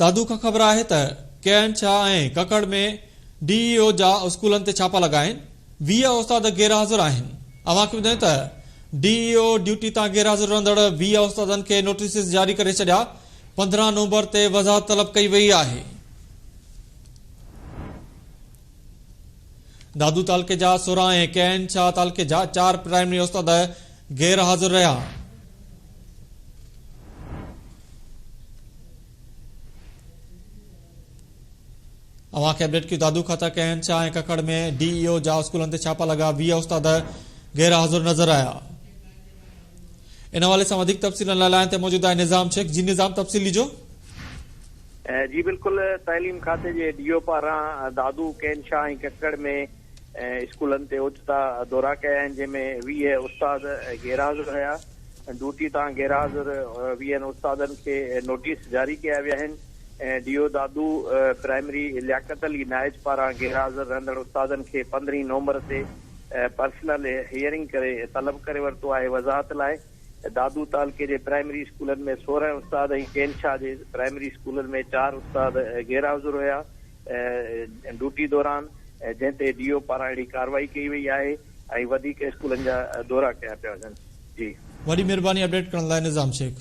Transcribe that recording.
دادو کان خبر آهي ته ڪين شاهه ۽ ڪڪڙ ۾ ڊي اي او جا اسڪولن تي ڇاپا لڳا آهن، 20 استاد غير حاضر آهن. اوهان کي ٻڌايون ته ڊي اي او ڊيوٽي تان غير حاضر رهندڙ 20 استادن کي نوٽيسز جاري ڪري ڇڏيا، 15 نومبر تي وضاحت طلب ڪئي وئي آهي. دادو تعلقي جا 16 ۽ ڪين شاهه تعلقي جا چار پرائمري استاد غير حاضر رهيا. اوهان کي اپڊيٽ ڪيون دادو کاتا ڪين شاهه ۽ ڪڪڙ ۾ ڊي اي او جا اسڪولن تي ڇاپا لڳا 20 استاد غير حاضر نظر آيا. ان حوالي سان وڌيڪ تفصيلن لاء لائين تي موجود آهي نظام شيخ جي نظام تفصيل ڏجو. جي بلڪل تعليم کاتي جي ڊي او پاران دادو، ڪين شاهه ۽ ڪڪڙ ۾ اسڪولن تي اوچتا دورا ڪيا آهن جنهن ۾ 20 استاد غير حاضر هيا ڊيوٽي تان غير حاضر ويهن استادن کي نوٽيس جاري ڪيا ويا آهن D O Dadu primary Liaquat Ali Naich پاران غير حاضر رهندڙ استادن کي پندرهين نومبر تي پرسنل هيئرنگ ڪري طلب ڪري ورتو آهي وضاحت لاء دادو تعلقي جي پرائمري اسڪولن ۾ 16 استاد ۽ ڪين شاهه جي پرائمري اسڪولن ۾ چار استاد غير حاضر هيا ڊيوٽي دوران جنهن تي ڊي او پاران اهڙي ڪارروائي ڪئي وئي آهي ۽ وڌيڪ اسڪولن جا دورا ڪيا پيا وڃن جي. وڏي مھرباني اپڊيٽ ڪرڻ لاء نظام شيخ.